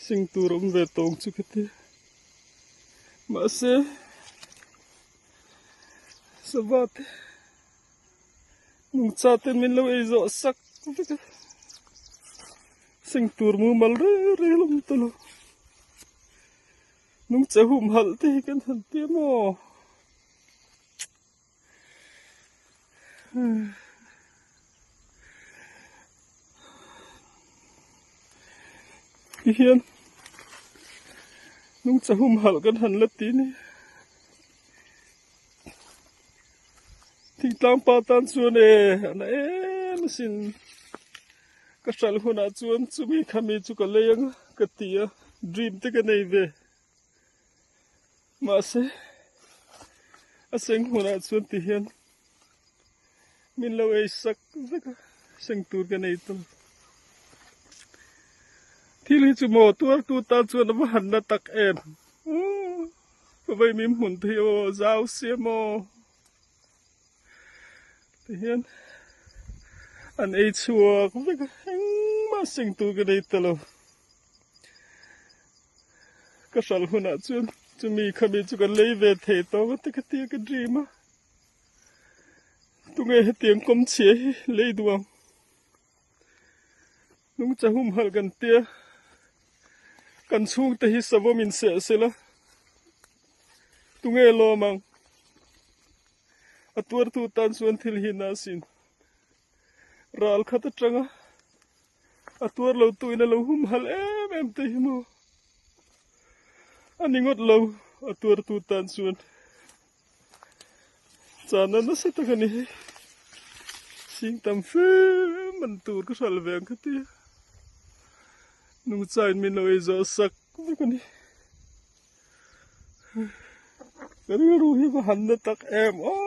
Sing tur a awm ve tawng chu ka ti. Mahse sava te nungcha ten min lo ei zawh sak vek a. Sing tur mumal reng reng a awm ta lo. Nungcha humhalh te hi kan han ti a maw? Tihian nungcha humhalh kan han la ti ni. Thingtlang pa tan chuan e a na em asin. Ka hralh hunah chuan chumi khami chu ka lei ang a ka ti a, dream te ka nei ve. Mahse a seng hunah chuan ti hian min lo ei sak vek a, seng tur ka nei tawh. Thil hi chu maw tuartu tan chuan a va han na tak em. Ka vei min hmun te hi aw zau sia maw. Ti hian an ei chhuak vek a, engmah seng tur ka nei ta lo. Ka hralh hunah chuan chumi khami chu ka lei ve thei tawk a ti ka tia ka dream a. Tunge hetiang kawm chhia hi lei duh ang. Nungcha humhalh kan tia kan chhungte hi savawm in seh sela tunge lawm ang. A tuartu tan chuan thil hi na asin. Ral khat atanga a tuar lo tu in a lo humhalh em em te hi maw a ni ngawt lo a tuar tu tan chuan chana nasa tak a ni hei sing tam fe man tur ka hral ve ang kha tia nungchain min lo ei zawh sak vek a ni ka rilru hi va han na tak em aww.